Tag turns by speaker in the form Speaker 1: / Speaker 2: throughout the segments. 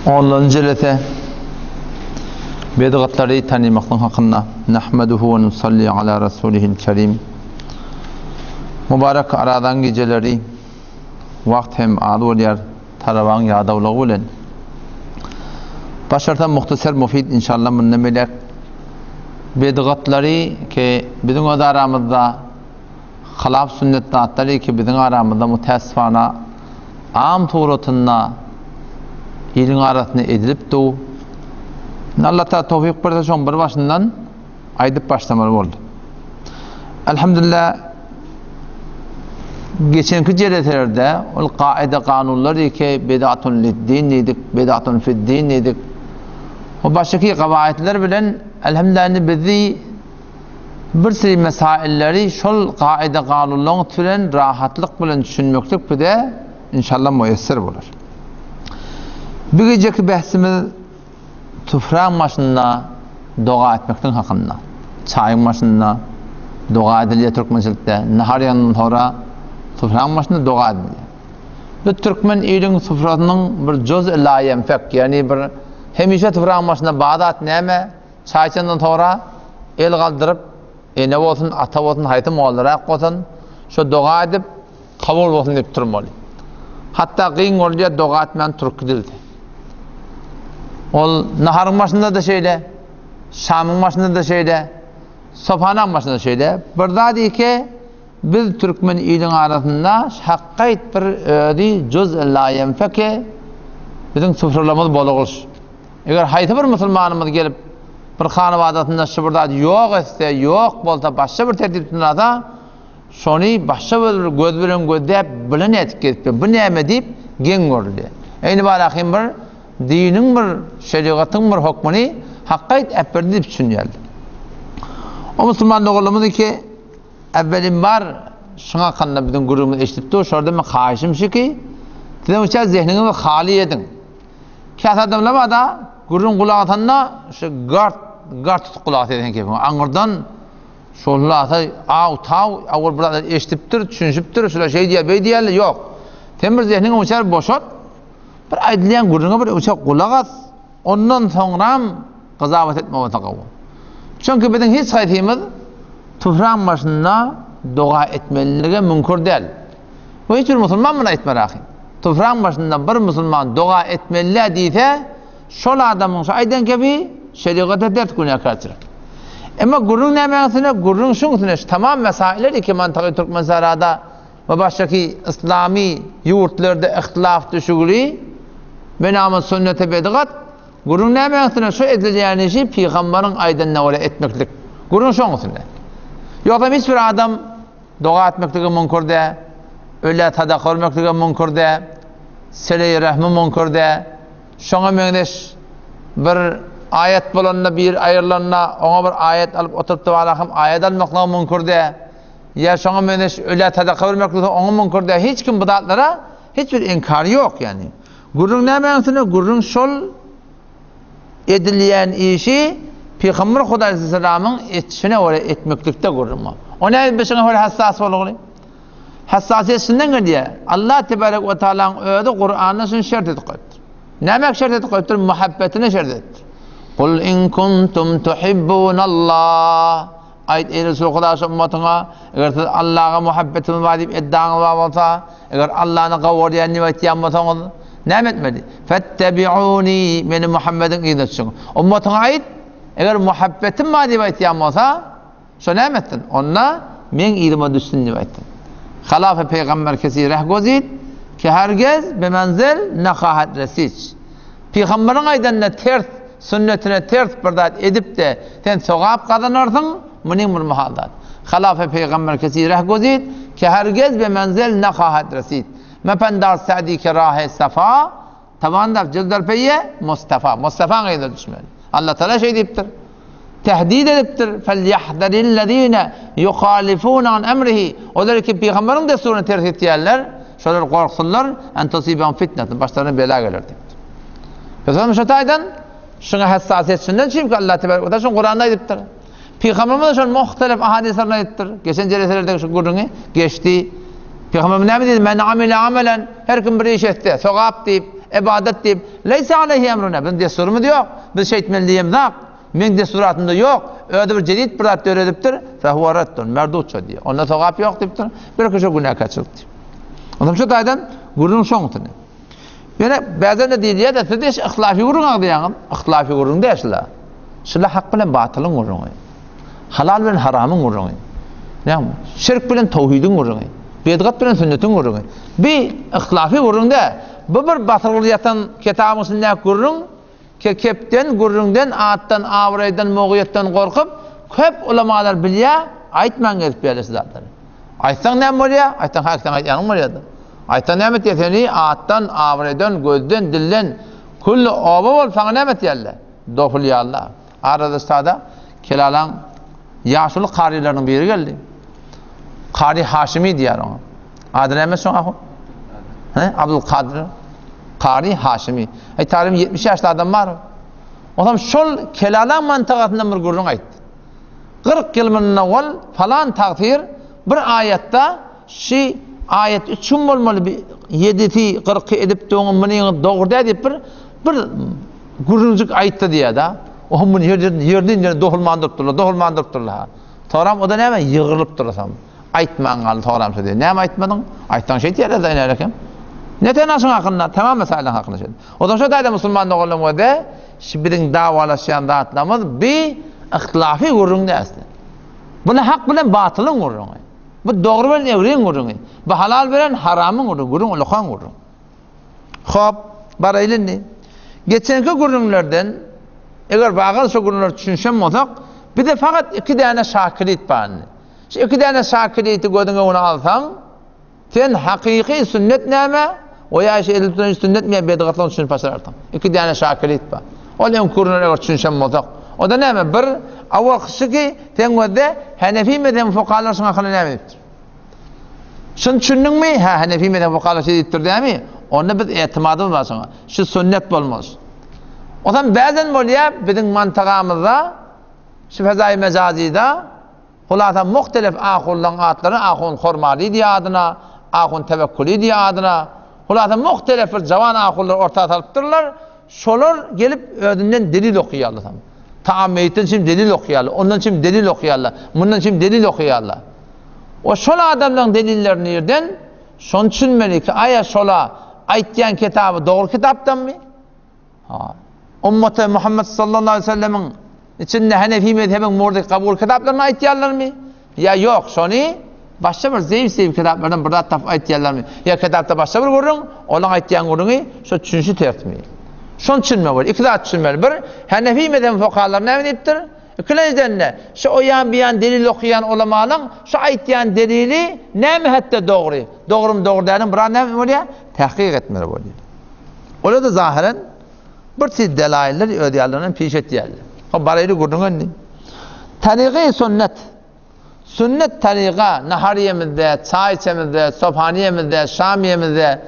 Speaker 1: Onlanjy jelese Bedgatlary tanymaklyk hakynda Nahmaduhu we nusalli ala rasulihil kerim Mubarek Arazan gijeleri wagt hem az bolýar tarawaň ýadawlygy bilen. Başarsam muhtasar mufid inşallah mundan beýläk bedgatlary ki biziň öz aramyzda Hylaf sünnet zatlary ki biziň aramyzda mutäessifana am suratynda iliň arasynda edilip du. Indi Allah Taala towfyk berse şoň bir başyndan aýdyp başlamaly boldy. Elhamdülillah geçenki jeleselerde ol kaide kanunlar ki bedatun liddin diýdik, bedatun fiddin diýdik. O başky gawaitler bilen elhamdülillah indi bizi Bir sürü mesailleri şol kaide-kanunlaryň bilen rahatlyk bilen düşünmeklik bize inşallah muýesser bolar. Bu gijeki bähsimiz tufraň başynda doga etmekligiň hakynda. Çaýyň başynda doga edilýär türkmençilikde, nahar ýanyndan soňra tufraň başynda doga edilýär. Bu türkmen iliň sufrasynyň bir juz-i laýemfek, ýagny bir hemişe tufraň başynda bar zat näme? Çaý içenden soňra el galdyryp, ene bolsun, ata bolsun, haýsy mollarak bolsun, şo doga edip, kabul bolsun diýip turmaly. Hatda gyň bolýar doga etmän turup gidilse. Ol naharyň başynda-da şeýle, şamyň başynda-da şeýle, sopanaň başynda şeýle. Bir zat ike, biz türkmen iliň arasynda hakgaýt bir özi juz laýemfeke biziň sufralarymyz bolagyş. Eger haýsy bir musulmanymyz gelip, bir hanabadasynda şu bir zat ýok etse, ýok bolsa, başga bir tertip tunasa, şony başga bir göz bilen gözläp, bile nädip gezip, bu näme diýip, geň görülýär. Eýni barahym bir diniň bir, şerigatyň bir hokmuny hakgaýt äpberdi diýip düşünýärler. O musulman doganlarymyz ki, äwwelim bar, şuň hakynda biziň gürrüňimizi eşidip dur, şorda men haýyşym şu ki, siziň üçin zehniňizi haly ediň. Käte adamlar bar-da, gürrüň gulak asanda şu gart, gart tutup gulak asýar sen kefiňe. Aňyrdan şol asa aw taw awal bir zatlar eşidipdir, düşünişipdir, şular şeý diýýär, beý diýýärler, ýok. Sen bir zehniňi uçar boşat, bir aýdylýan gürrüňe bir uçar gulak as, ondan soňram gyzawat etme bolsa gowy. Çünki biziň hiç haýsymyz tufraň başynda doga etmelilige müňkür däl. Bu hiç bir musulman muny aýtmar ahy. Topragyň başynda bir musulman doga etmeli-dä diýse, şol adamyň şu aýdan gepi şerigata ters günäkärçilik. Emma gürrüň nämäň üstünde? Gürrüň şuň üstünde, şu tamam mesailler iki mantygy Türkmensährada we başgaky yslamy ýurtlarda yhtylaf düşügli, benama sünnete bedigat, gürrüň nämäň üstünde? Şu edilýän işi pygambaryň aýdanyna görä etmeklik. Gürrüň şoň üstünde. Ýogsam hiç bir adam Doga etmeklige müňkür dä, ölä sadaka bermeklige müňkür dä, seleýi rehmi müňkür dä. Şoňa meňzeş bir aýat bolanda, bir aýrylanda, oňa bir aýat alyp oturyp tabarahym aýat almaklyga müňkür dä. Ýa şoňa meňzeş ölä sadaka bermeklige oňa müňkür dä. Hiç kim bu zatlara hiç bir inkary ýok ýagny. Gürrüň nämäň üstünde? Gürrüň şol edilýän işi Pygamber Hudaýsalamyň etişine görä etmeklikde gürrüň bar. O nädip beşiňe görä hassas bolguly? Hassasiýet şundan gelýär. Allah tebarek we taalaň özi Kuranda şuny şert edip goýupdyr. Näme şert edip goýupdyr? Muhabbetini şert edipdir. Kul in kuntum tuhibbunallah. Aýt, eý Resul Huda şu ummatyňa, eger siz Allaha muhabbetiňiz bar diýip eddaňyz bar bolsa, eger Allany gowy görýän diýip aýtýan bolsaňyz, näme etmeli? Fettebi'uni, meni Muhammediň yzyna düşüň. Ummatyňa aýt, eger muhabbetim bar diýip aýtýan bolsa, şo näme etsin? Onda meň yzyma düşsün diýip aýtsyn. Halafa pygamber kesi reh gozid, ki hergez be menzel nehahet resiç. Pygamberiň aýdanyna ters, sünnetine ters bir zat edip-de, sen sogap gazanarsyň, munyň bir muhal zat. Halafa pygamber kesi reh gozid, ki hergez be menzel nehahet resid. Mependar Sa'di ki rahe safa, tabandar jüzdar peýe Mustafa. Mustafaň yzyna düşmeli. Allah Taala şeý diýipdir. Tehdit edipdir, Felýahzerillezine ýuhalifune an emrihi, Olar ki pygamberiň dessuryny ters etýärler, şolar gorksunlar, en tusibahum fitnetun, başlaryna bela geler diýipdir. Biz şo taýdan şuňa hassasiýet şundan çünki Allah tebarek we taala şuny Kuranda aýdypdyr. Pygamberimiz şol muhtelif hadyslarynda aýdypdyr. Geçen jeleselerde şu gürrüňi geçdi. Pygamberimiz näme diýdi? Men amile amelen, her kim bir iş etse, sogap diýip, Ybadat diýip, Leýse aleýhi emruna, biziň dessurymyz ýok, biz şeýtmeli diýemzak, meň dessuratymda ýok, özi bir jedit bir zat döredipdir, fehuwe reddun, merdut şo diýýär. Onda sogap ýok diýipdir, belki şo günäkärçilik diýip. Onsoň şu taýdan gürrüň şoň üstüne. Ýöne bäzende diýilýär-de, siz hiç yhtilafy gürrüň agzaýaňyz, yhtilafy gürrüň däl şular. Şular hak bilen batylyň gürrüňi. Halal bilen haramyň gürrüňi. Näme? Şirk bilen towhidiň gürrüňi. Bidgat bilen sünnetiň gürrüňi. Bi yhtilafy gürrüň däl. Bu bir basyrgyly ýatan kitabyň içindäki gürrüň, ke kepden, gürrüňden, atdan, abraýdan, mogyýetden gorkup, köp ulamalar bilýär, aýtman gezip ýörler şu zatlary. Aýtsaň näme bolýar? Aýtsaň hak seň aýtýanyň bolýar-da. Aýtsaň näme etýär seni atdan, abraýdan, gözden, dilden külli oba bolup saňa näme etýärler? Dopulýarlar. Arada stada Kelalaň ýaşuly karylarynyň biri geldi. Kary Haşimi diýýär oňa. Ady näme şoň ahu? He? Abdulkadyr Kary Haşimi. Aý tarymy 70 ýaşly adam bar. Otam şol Kelalaň mantagasyndan bir gürrüň aýtdy. 40 ýyl mundan owal falan tagsyr bir aýatda şi aýat üç gün bolmaly bir ýedisi kyrky edip doňy munyňy dogry däl diýip bir bir gürrüňjik aýtdy diýýär-de. Ohm muny ýer ýerden ýerden ýere dohulman durupdyrlar, dohulman durupdyrlar. Soram o-da näme ýygrylyp durasam. Aýtman galdy soram şo diýýär. Näme aýtmadyň? Aýtsaň şeýt diýerler-de iner eken. Ne sen şuň hakynda, tamam mesaýlaryň hakynda şeýt. Ozal şo taýda musulman doganlaryň özi şu biziň dawalaşýan zatlarymyz bi yhtilafy gürrüň däl. Bu hak bilen batylyň gürrüňi. Bu dogry bilen egriň gürrüňi. Bu halal bilen haramyň gürrüňi, gürrüň ulakan gürrüň. Hop, baraýly indi. Geçenki gürrüňlerden eger bagal şo gürrüňleri düşünşen bolsak, bize fakat iki däne şakilit bar indi. Şu iki däne şakiliti gözüň öňüne alsaň, sen hakyky sünnet näme, o ýa şu edilip duran sünnetmi ýa bedgatlygyny düşünip başararsyň. Iki däne şakilit bar. Ol öňki gürrüňleri eger düşünşen bolsak, o-da näme? Bir, awalky şu ki, seň gözde Hanefi mezhebi fukahalar şuň hakynda näme diýipdir? Şuny düşündiňmi? Hä, Hanefi mezhebi fukahalar şeý diýipdir dämi? Onda biz etimadymyz bar şoňa. Şu sünnet bolmaz. Onsoň bäzen bolýar biziň mantagamyzda, şu fezaýy mejazyda, Hulasa muhtelef ahunlaryň atlary ahun Hormaly diýe adyna, ahun Tewekkuli diýe adyna, hulasa muhtelef bir jawan ahunlary orta salypdyrlar, şolar gelip özünden delil okaýarlar. Taam meýitden çim delil okaýarlar, ondan çim delil okaýarlar, mundan çim delil okaýarlar. O şol adamlaryň delilleri nirden? Şony düşünmeli ki, aýa şola aýtýan kitaby dogry kitapdanmy? Ha. Ummaty Muhammed sallallahu aleyhi ve sellemiň içinde Hanefi mezhebiň murdy kabul kitaplaryny aýtýarlarmy? Ýa ýok, şony başga bir zeýif-zeýif kitaplardan bir zat tapyp aýtýarlarmy? Ýa kitapda başga bir gürrüň, olaň aýtýan gürrüňi şo düşünişi tersmi? Şony düşünmek bolýar. Iki zat düşünmeli. Bir, Hanefi mezhebiň fukahalary näme diýipdir? Ikilenjiden-de, şu o ýan bu ýan delil okaýan ulamalaň şu aýtýan delili näme hetde dogry? Dogrumy, dogry dälmi biraz näme bolýar? Tahkyk etmeli bolýar. Olar-da zahyran bir tip delaýyllar öz ýanlaryndan piş etýärler. Hop baraýly gürrüň indi. Tarygy sünnet. Sünnet taryga nahar iýemizde, çaý içemizde, sopan iýemizde, şam iýemizde,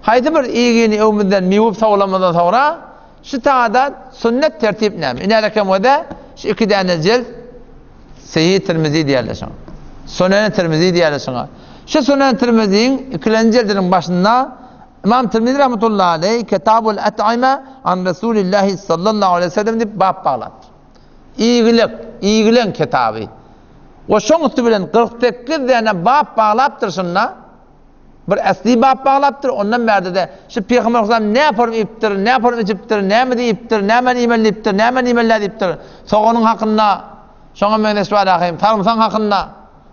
Speaker 1: haýsy bir iýgini öwmüzden miwip sowlamyzdan soňra şu tagada sünnet tertip näme? Inärekem wede şu iki däne jelt Sehih Tirmizi diýerler şoňa. Sunen Tirmizi diýerler şoňa. Şu Sunen Tirmiziň ikilenji jildiniň başynda Ymam Tirmizi rahmetullahi aleý Kitabul Et'ime an Resulillahi sallallahu aleýhi we sellem diýip bap baglapdyr. Iýgilik, iýgileň kitaby. We şoň üsti bilen 48 däne bap baglapdyr şunda. Bir äsli bap baglapdyr, ondan bärde-de şu Pygamber Aleyhisselam näme iýipdir, näme içipdir, näme diýipdir, näme iýmeli diýipdir, näme iýmeli diýipdir. Soganyň hakynda, şoňa meňzeş bar ahym, sarymsaň hakynda,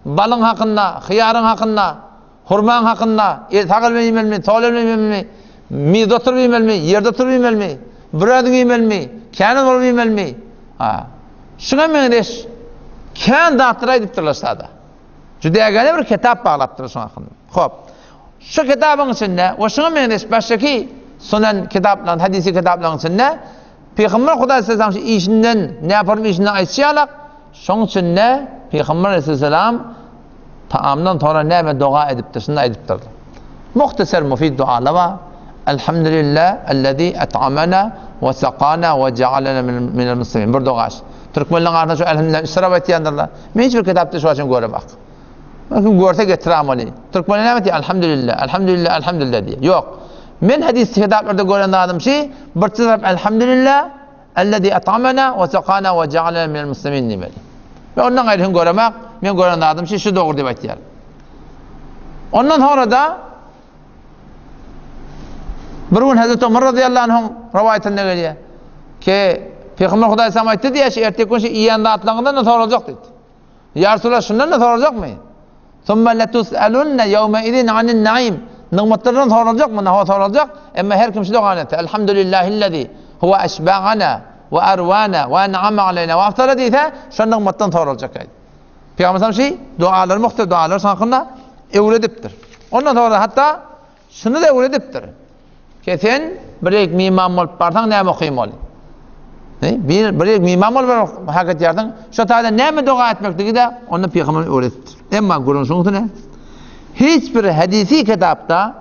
Speaker 1: balyň hakynda, hyýaryň hakynda, Hurmaň hakynda, el sag el bilen iýmelimi, sol el bilen iýmelimi, mizde oturyp iýmelimi, ýerde oturyp iýmelimi, bir özüň iýmelimi, kän bolup iýmelimi? Ha. Şuňa meňzeş kän zatlary aýdypdyrlar sada. Jüdägäne bir kitap baglapdyrlar şuň hakynda. Hop. Şu kitabyň içinde we şuňa meňzeş başgaky sunan kitaplaryň, hadisi kitaplaryň içinde Pygamber Hudaý sallallahu şu işinden, näparyň işinden aýtşy ýalak, şoň içinde Pygamber aleyhisselam Taamdan soňra näme doga edipdir, şunda aýdypdyr. Muhtasar mufid dualar bar. Elhamdülillah ellezî et'amena we sakana we cealena minel muslimin. Bir doga. Türkmenleriň arasynda şu elhamdülillah üç syrap aýtýandyrlar. Men hiç bir kitapda şu üçin göremok. Kim görse getirämeli. Türkmenler näme diýýär? Elhamdülillah, elhamdülillah, elhamdülillah diýýär. Ýok. Men hadys kitaplarda gören zadym şi, bir tarap Elhamdülillah, ellezî et'amena we sekana we jealena minel muslimin diýmeli. Men ondan gaýrysyny göremek, men gören zadym şi, şu dogry diýip aýtýar. Ondan soňra da bir gün Hazreti Ömer radıyallahu anh'ın rivayetinde gelýär. Ki Peygamber Hudaý sana aýtdy diýär, şu erteki gün şu iýen zatlaryňyzdan da sorajak diýdi. Ýa Resulallah şundan da sorajakmy? Summa letus'alunna ýewme izin anin naim. Nygmatlardan soraljakmy? Naho soraljak. Emma her kim şu dogany etse, Elhamdülillahillezî huwe eşba'ana we erwana we en'ame aleyna we afdala diýse, şo nygmatdan soraljak aýdy. Pygamber sallam şi dualary muhtelif dualar hakynda öwredipdir. Ondan sonra hatda Şuny-da öwredipdir. Ki sen bir ýerik miman bolup barsaň näme okymaly? Bir, bir ýerik miman bolup baryp hak etýärsiň, şo taýda näme doga etmekligi-de onda pygamber öwredipdir. Emma gürrüň şunuň üstüne. Hiç bir hadisi kitapda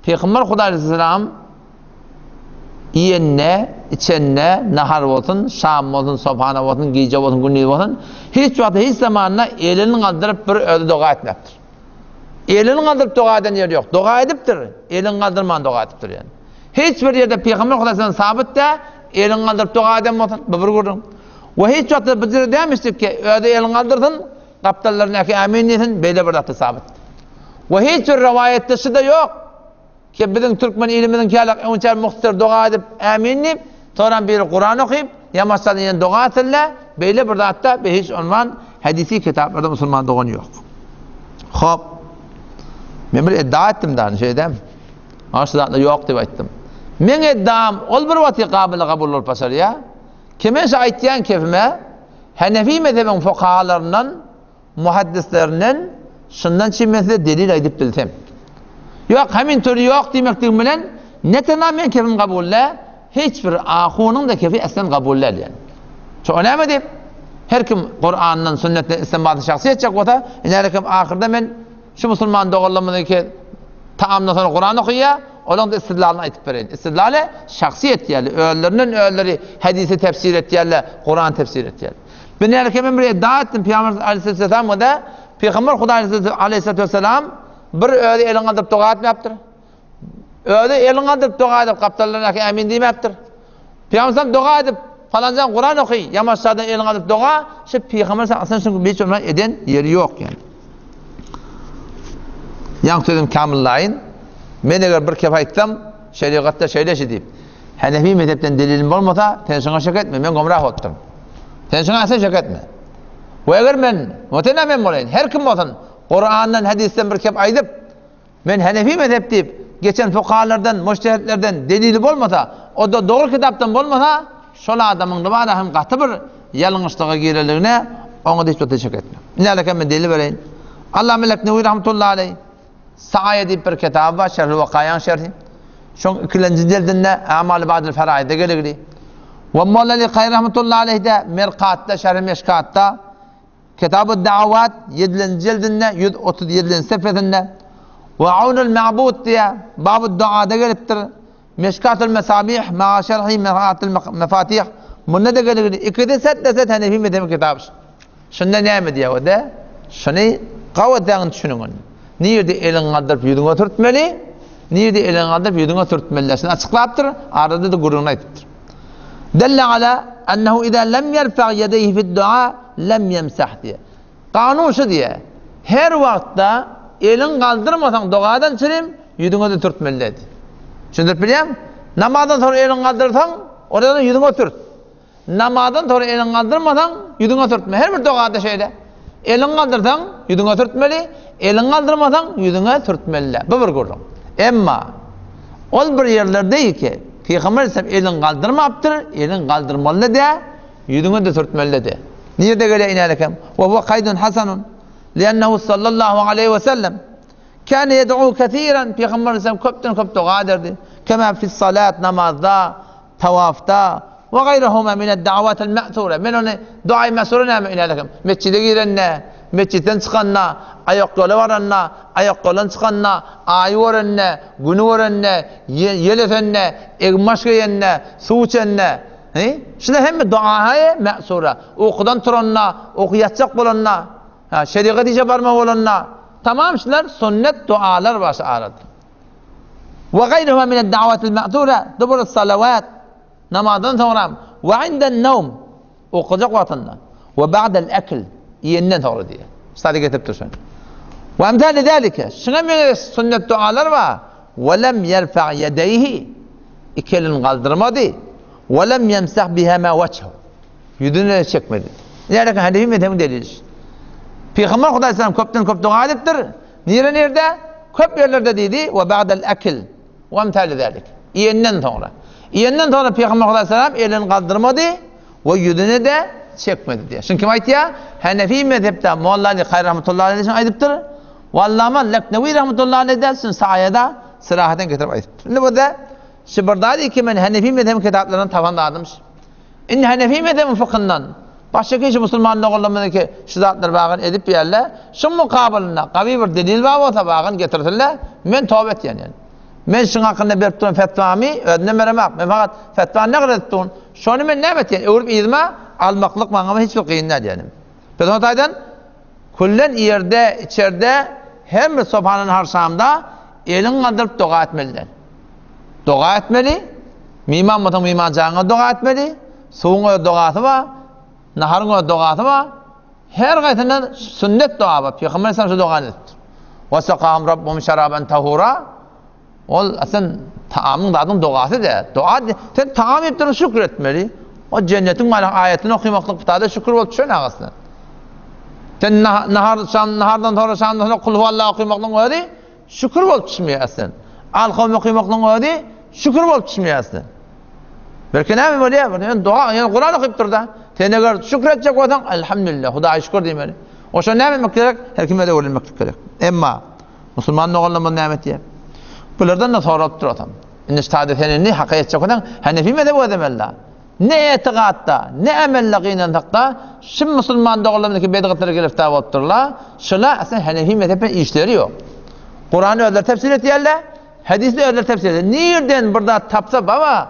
Speaker 1: Pygamber Hudaý aleyhisselam iýende, içende, nahar bolsun, şam bolsun, sohana bolsun, gije bolsun, gündiz bolsun, hiç wagtda, hiç zamanda elini galdyryp bir özi doga etmepdir. Elini galdyryp doga eden ýeri ýok. Doga edipdir, elini galdyrman doga edipdir ýani. Hiç bir ýerde Pygamber Hudaýdan sabyt dä, elini galdyryp doga eden bolsun, bu bir gürrüň. We hiç wagtda bir ýerde dämişdik ki, özi elini galdyrsyn, gapdallaryndaky ämin diýsin, beýle bir zatda sabyt. We hiç bir rowaýatda şu-da ýok. Ki biziň türkmen ilimiziň kälik öňçä muhtar doga edip ämin diýip, soram biri Kuran okyp, ýamaçdan ýene doga etsinle, beýle bir zatda be hiç unwan hadisi kitaplarda musulman dogan ýok. Hop. Men bir iddia etdim da, şeýdem. Ana şu zatlar ýok diýip aýtdym. Meň iddiam ol bir wagty gabyla kabul bolup başarýar. Kime şu aýtýan kefime Hanefi mezhebiň fukahalaryndan muhaddislerinden şundan çyn men size delil aýdyp bilsem. Ýok, hemin türi ýok diýmekligim bilen ne tenha men kefim kabul däl, hiç bir ahunyň da kefi eslen kabul däl diýen. Şo näme diýip? Her kim Kurandan, sünnetden istinbaty şahsy etjek bolsa, ine kim ahyrda men şu musulman doganlarymyzyňky taamdan soňra Kuran okaýar, olaryň da istidlalyny aýdyp bereýin. Istidlaly şahsy etýärler, özlerinden özleri hadisi tefsir etýärler, Kuran tefsir etýärler. Ben erke men bir iddia etdim Pygamber aleyhisselam we de Pygamber Hudaý aleyhissalatu vesselam bir özi elini galdyryp doga etmäpdir. Özi elini galdyryp doga edip gapdallaryna ämin diýmäpdir. Pygamber doga edip falanjan Kuran oky, ýamaşlardan elini galdyryp doga, şu Pygamber aslynda şuny hiç bir eden ýeri ýok ýani. Ýaňky sözüm kamyllaýyn. Men eger bir kep aýtsam, şerigatda şeýle şi diýip. Hanefi mezhepden delilim bolmasa, sen şoňa şek etme, men gomrah bolupdyryn. Sen şoňa asla şek etme. We eger men, wetena men bolaýyn, her kim bolsun, Kurandan, hadisden bir kep aýdyp, men Hanefi mezhep diýip, geçen fukahalardan, mujtehitlerden delili bolmasa, o-da dogry kitapdan bolmasa, şol adamyň nybara hem gaty bir ýalňyşlyga gireligine oňa hiç wagtda şek etme. Indi äleke men delil bereýin. Allama Leknewi rahmetullahi aleý Saýa diýip bir kitaby bar, Şerhül Wakaýaň şerhi. Şoň ikilenji jildinde Amaly Ba'dül Feraýyzda geligli. We Molla Ali Kaýy rahmetullahi aleýhde Mirkatda, Şerhi Meşkatda, Kitabud Da'awat ýedilenji jildinde 137-nji sefesinde we Awnul Ma'bud diýe Babud Duada gelipdir. Meşkatul Mesabih ma'a şerhi Mir'atul Mefatih munda-da geligli. Ikisi set-de-set Hanefi mezhebi kitaby. Şunda näme diýýär o-da? Şuny gawy daňyň düşüniň. Nirde eliňi galdyryp ýüzüňe sürtmeli, nirde eliňi galdyryp ýüzüňe sürtmeli däl. Şuny açyklapdyr, arada-da gürrüňini aýdypdyr. Delle ala ennehu iza lem yerfa yedeyhi fi'd dua lem yemsah diýýär. Kanun şu diýýär. Her wagtda eliňi galdyrmasaň dogadan çirim ýüzüňe-de sürtmeli däl. Düşündirip bilýäňmi? Namazdan soň eliňi galdyrsaň, orada ýüzüňe sürt. Namazdan soňra eliňi galdyrmasaň, ýüzüňe sürtme. Her bir dogada şeýle. Eliňi galdyrsaň, ýüzüňe sürtmeli, eliňi galdyrmasaň, ýüzüňe sürtmeli. Bu bir gürrüň. Emma ol bir ýerlerde ki, Pygamber aleyhisselam elini galdyrmapdyr, elini galdyrmaly dä, ýüzüňe de sürtmeli dä. Nirede gelýär inälekem? Wa huwa kaýdun hasanun. Li'ennehu sallallahu aleyhi we sellem kâne yed'u kesiran Pygamber aleyhisselam köpden köp doga ederdi. Kema fis salat namazda tawafda we gaýrahuma mined da'watil me'sura. Men ony duaý me'sura näme inälekem? Metjide girende, metjitden çykanda, aýakýola baranda, aýakýoldan çykanda, aýy görende, güni görende, ýel ösende, egin-baş geýende, suw içende. He? Şular hemme duaý me'sura. Ukudan turanda, uky ýatjak bolanda, ha, şerigat işe barma bolanda, tamam şular sünnet dualar bar şu arada. We gaýruhuma mined da'watil ma'thura dubur salawat namazdan soňra we inden nawm okajak wagtynda we ba'del ekl iýenden soňra diýýär. Sada getiripdir şony. We emsali zalike şuňa meňzeş sünnet dualar bar. We lem yerfa yedeyhi iki elini galdyrmady. We lem yemsah bihema wejhehu ýüzüne çekmedi. Nädek Hanefi mezhebiň delili. Pygamber Hudaý sallam köpden köp doga edipdir. Nire nirde? Köp ýerlerde diýdi, we ba'del ekl we emsali zalik. Iýenden soňra. Iýenden soňra Pygamber Hudaý sallam elini galdyrmady we ýüzüne-de çekmedi diýýär. Şuny kim aýtýar? Hanefi mezhepde Molla Ali Kary rahmetullahi aleyh aýdypdyr. We Allama Leknewi rahmetullahi aleyh de şuny saýada syrahaten getirip aýdypdyr. Indi burada şu bir zady ki men Hanefi mezhebiň kitaplaryndan tapan zadym. Indi Hanefi mezhebiň fykhyndan başga kişi musulman doganlarymyzyňky şu zatlar bagyn edip ýerle, şuň mukabylynda gawy bir delil bar bolsa bagyn getirsinler, men toba etýän ýaly. Men şuň hakynda berip duran fetwamy özümden beremak. Men fakat fetwany nägile edip durun. Şony men näme etýän? Öwrüp yzyma almaklyk maňa hiç bir kyn däl ýaly. Biz o taýdan küllen ýerde, içerde her bir sopanan harşamda eliň galdyryp doga etmeli däl. Doga etmeli. Myman bolsaň myman jaňyňa doga etmeli. Suwuň öz dogasy bar. Naharyň öz dogasy bar. Her gaýsyndan sünnet doga bar. Pygamber aleyhisselam şu dogany edipdir. Wa sakahum rabbuhum şaraban tahura. Ol aslyn taamyň zadyň dogasy däl. Doga sen taam iýip durup şükür etmeli. O jennetiň maly aýatyny okamaklyk bu şükür bolup düşen agasyna. Sen nahar şam nahardan sonra şamdan sonra kul huwallah okamaklygyň özi Şükür bolup düşmeýär aslyn. Alham okymaklygyň özi şükür bolup düşmeýär aslyn. Belki näme bolýar? Bir ýöne doga, ýöne Kuran okyp dur-da. Sen eger şükür etjek bolsaň, elhamdülillah, Hudaýa şükür diýmeli. Oşa näme etmek gerek? Her kime de öwrenmeklik gerek. Emma musulman doganlarymyz näme etýär? Bulardan da soralyp durasam. Indi ştada sen indi haka ýetjek bolsaň, Hanefi mezhebi gözlemeli. Ne etigatda, ne emelde gynansakda, şu musulman doganlarymyzky bedgatlara giriftar bolupdyrlar. Şula aslynda Hanefi mezhep bilen işleri ýok. Kurany özleri tefsir etýärler, hadysy özleri tefsir edýär. Nirden bir zat tapsa baba,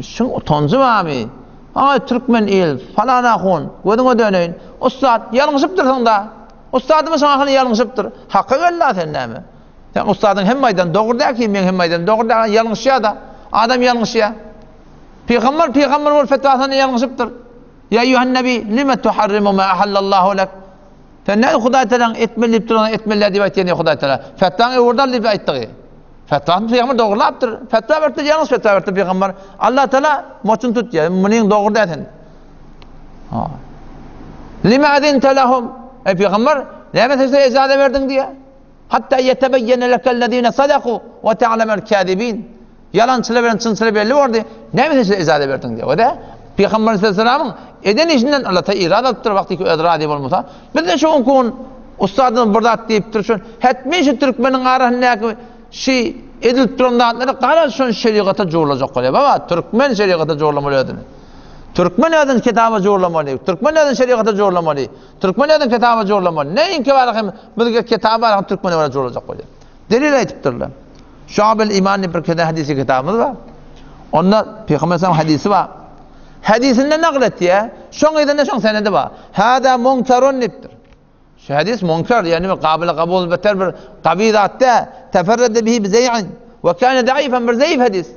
Speaker 1: şuň utanjy barmy? Aý türkmen il, falan ahun, gözüňe döneýin. Ussat, ýalňyşypdyrsyň-da. Ussadymyz şoň ahyry ýalňyşypdyr. Haka gel-la sen näme? Sen ussadyň hemme aýdany dogry däl ki, meň hemme aýdanym dogry däl, ýalňyşýar-da. Adam ýalňyşýar. Pygamber pygamber bolup fetwasyna ýalňyşypdyr. Ýa eýýuhan nebi, lime tuharrimu ma ahallallahu lek? Sen näme Hudaý Tagalaň etmeli diýip duranyny etmeli däl diýip aýtýan diýip Hudaý Tagala. Fetwaňy öwürdi al diýip aýtdygy. Fetwasyny pygamber dogrulapdyr. Fetwa beripdir, ýalňyş fetwa beripdir pygamber. Allah Tagala moçun tut diýýär. Munyň dogry däl sen. Ha. Lime azinte lehum? Ey pygamber, näme sen ejaza berdiň diýýär. Hatta yetebeyyene lekellezine sadaku we ta'lemel kazibin. Ýalançylar bilen çynçylar belli boldy. Näme sen şeýle ijaza berdiň diýýär. O-da Pygamber aleyhisselamyň eden işinden Allah Taala irad alypdyr wagty ki özi razy bolmasa. Biz-de şu günki gün ussadymyz bir zat diýipdir şun. Hetmi şu türkmeniň arasyndaky şu edilip duran zatlary garaz şun şerigata jurlajak bolýar. Baba türkmen şerigata jurlamaly özüni. Türkmen özüni kitaba jurlamaly. Türkmen özüni şerigata jurlamaly. Türkmen özüni kitaba jurlamaly. Näinki bar hem bizge kitap bar hem türkmene görä jurlajak bolýar. Delil aýtypdyrlar. Şu'abül Iman diýip bir kitaby hadisi kitabymyz bar. Onda Pygamber sallam hadisi bar. Hadisinde nagl etýär. Şoň yzynda şoň senedi bar. Hada munkarun diýipdir. Şu hadis munkar, ýagny bir gabyl kabul beter bir gawy zat däl. Teferrede bihi bi zeý'in we kana zaifan bir zeýif hadis.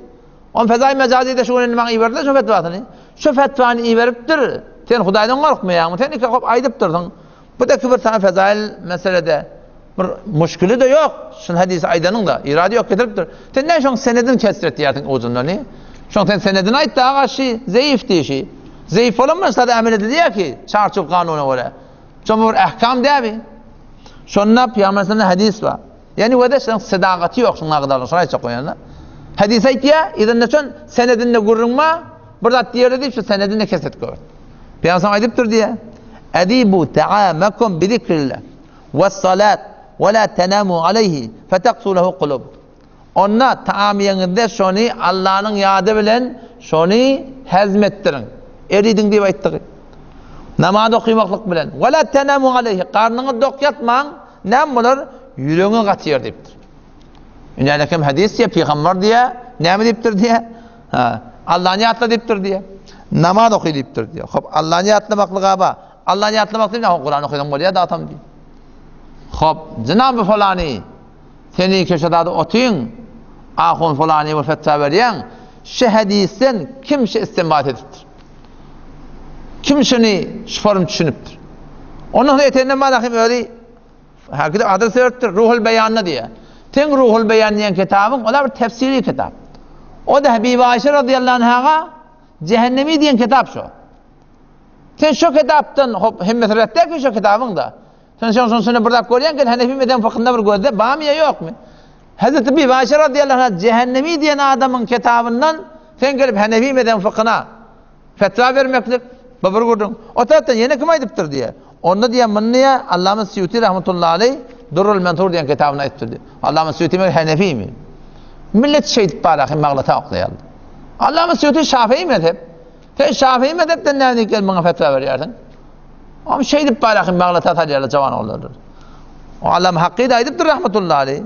Speaker 1: On fezai mejazide şu gün indi maňa iberdiler şu fetwasyny. Şu fetwany iberipdir. Sen Hudaýdan gorkmaýaňmy? Sen iki hop aýdypdyrsyň. Bu da bir tane fezail meselede bir muşkili de ýok. Şun hadisi aýdanyň da irady ýok getiripdir. Sen näme şoň senedini kesret diýýärsiň ujundan ni? Şoň sen senedini aýt da aga şi zeýif diýşi. Zeýif bolan bir sada amel edilýär ki çarçuw kanuna görä. Şoň bir ahkam däbi. Şonda Pygamber sallallahu hadis bar. Ýani wede şoň sedagaty ýok şuň agdaryň şony aýtjak bolýan-da. Hadis aýtýar, yzynda şon senedinde gürrüň bar, bir zat diýerdi diýip şu senedinde keset gör. Pygamber aýdypdyr diýýär. Edibu ta'amakum bi zikrillah we salat we la tanamu alayhi fetaqsu lahu qulub. Onda taam iýeňizde şony Allanyň ýady bilen şony hezm etdiriň. Eridiň diýip aýtdygy. Namaz okymaklyk bilen. We la tanamu alayhi garnyňyz dok ýatmaň, näme bolar? Ýüregiňiz gatyar diýipdir. Ünälekem hadis diýe, pygamber diýe, näme diýipdir diýe? Ha, Allany ýatla diýipdir diýe. Namaz oky diýipdir diýe. Hop, Allany ýatlamaklyga ba. Allany ýatlamak diýip, Kur'an okaýan bolýar da atam diýip. Hop, jynaby falany, seni keşedady otyň. Ahun pylany bir fetwa berýäň, şu hadysdan kim şu istinbat edipdir? Kim şuny şu form düşünipdir? Ondan soň etenden barahym özi Hakyda adres beripdir, Ruhul Beýanda diýýär. Seň Ruhul Beýan diýen kitabyň, o-da bir tefsiri kitap. O-da Bibi Aýşe radiyallahu anhaga Cehennemi diýen kitap şo. Sen şo kitapdan hop hemmesi ret däl ki şo kitabyň da. Sen şoň şoň bir zat görýän gel Hanefi mezhebi fykhynda bir gözle barmy ýa ýokmy? Hazreti Bibi Aýşe radiyallahu anha Cehennemi diýen adamyň kitabyndan sen gelip Hanefi mezhebi fykhyna Fetwa bermeklik, bu bir gürrüň. O tarapdan ýene kim aýdypdyr diýýär. Onda diýýär, muny diýýär, Allama Sýuti rahmetullahi aleý Durrul Mensur diýen kitabynda aýdypdyr diýýär. Allama Sýuti meger Hanefimi? Millet şeýdip bar ahim maglata oklaýarlar. Allama Sýuti Şafii mezhep. Sen Şafii mezhepden näme diýip gelip muňa fetwa berýärsiň? Am şeýdip bar ahim maglata salýarlar jawan oglanlar. O Allama Hakky-da aýdypdyr rahmetullahi aleý.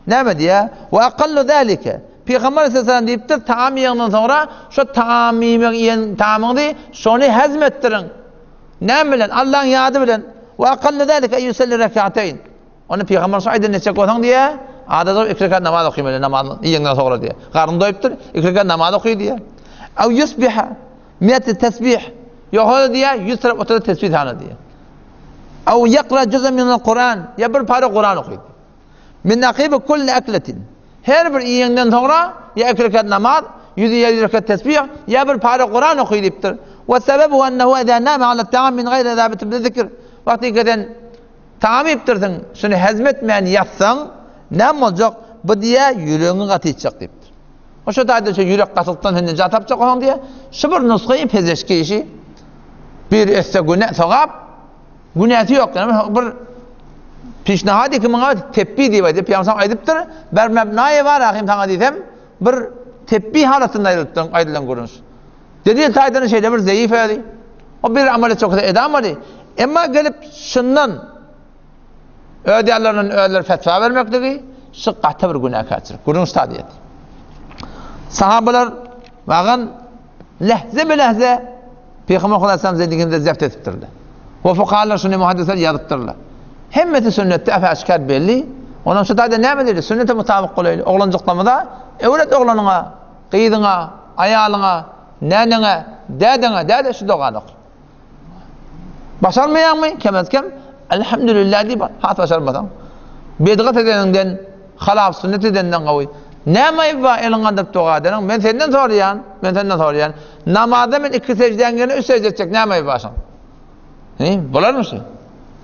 Speaker 1: Näme diýýär? Wa aqallu zalike. Pygamber aleyhisselam diýipdir, taam iýenden soňra şo taam iýmek iýen taamyňyzy şony hezm etdiriň. Näme bilen? Allaň ýady bilen. Wa aqallu zalike en yusalli rekateyn. Ony pygamber şu aýdan etjek bolsaň diýýär, adada iki rekat namaz okymaly namaz iýenden soňra diýýär. Garny doýupdyr, iki rekat namaz oky diýýär. Aw yusbiha mi'ate tesbih. Ýogsa diýýär, 100 tarap oturyp tesbih sana diýýär. Aw ýakra juz'an minel Kur'an. Ýa bir para Kur'an oky. Min akyby kulli ekletin. Her bir iýenden soňra ýa iki rekat namaz, 150 rekat tesbih, ýa bir para Kuran oky diýipdir. We sebebu ennehu eza name ala taam min gaýri zabitin bi zikr. Wagty geden taam iýipdirsiň, şuny hezm etmän ýatsaň, näme boljak? Bu diýä ýüregiňi gatytjak diýipdir. O şu taýda şu ýürek gatylykdan sen nejat tapjak oň diýä. Şu bir nusgaýy pezeşki işi. Bir etse güne sogap, Günäsi ýok. Ýani bir pişnahady ki muňa tepbi diýip aýdyp, Pygamber aýdypdyr, ber mebnaýy bar ahim saňa diýsem, bir tepbi halatynda aýdylypdyr, aýdylan görnüş. Delil taýdan şeýle bir zeýif özi. O bir amaly çok edamady. Emma gelip şundan öz ýerlerinden özleri fetwa bermekligi şu gaty bir günäkärçilik. Gürrüň ştadyýet. Sahabalar wagan Lehze be lehze Pygamber Hudaýam zendiginde zebt edipdirler. We fukahalar şuny muhaddisler ýazypdyrlar. Hemmesi sünnetde äp-äşgär belli. Onuň şu taýda näme diýdi? Sünnete mutabyk bolaýly. Oglanjyklarymyza öwret oglanyňa, gyzyňa, aýalyňa, näneňe, dädeňe, däde şu dogany oky. Başarmaýaňmy? Kem-az-kem Elhamdülillah diýip has başarmasaň. Bedgat edeniňden, halaf sünnet edenden gowy. Näme aýyp bar eliňi galdyryp doga edeniň? Men senden soraýan, men senden soraýan. Namazda men iki seždäň ýerine üç sežde etjek, näme aýyp bar şoň? He, bolarmy şu?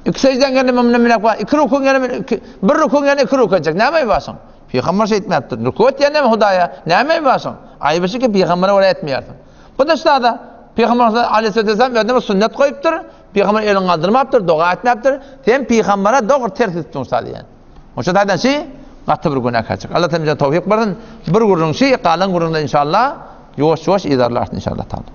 Speaker 1: Iki seždäň ýerine men mundan biläk bar, iki rukuň ýerine men iki, bir rukuň ýerine iki ruku etjek, näme aýyp bar şoň? Pygamber şeýtmäpdir. Ruku etýän näme Hudaýa? Näme aýyp bar şoň? Aýyby şu ki pygambere görä etmeýärsiň. Bu da şada Pygamber aleyhissalatu vesselam özüne bir sünnet goýupdyr. Pygamber elini galdyrmapdyr, doga etmäpdir. Sen pygambere dogry ters etdiň şa diýen. Oşa taýdan şi gaty bir günäkärçilik. Allah bize towfik bersin. Bir gürrüň şi, galan gürrüňde inşallah ýuwaş-ýuwaş yzarlarys inşallah taala.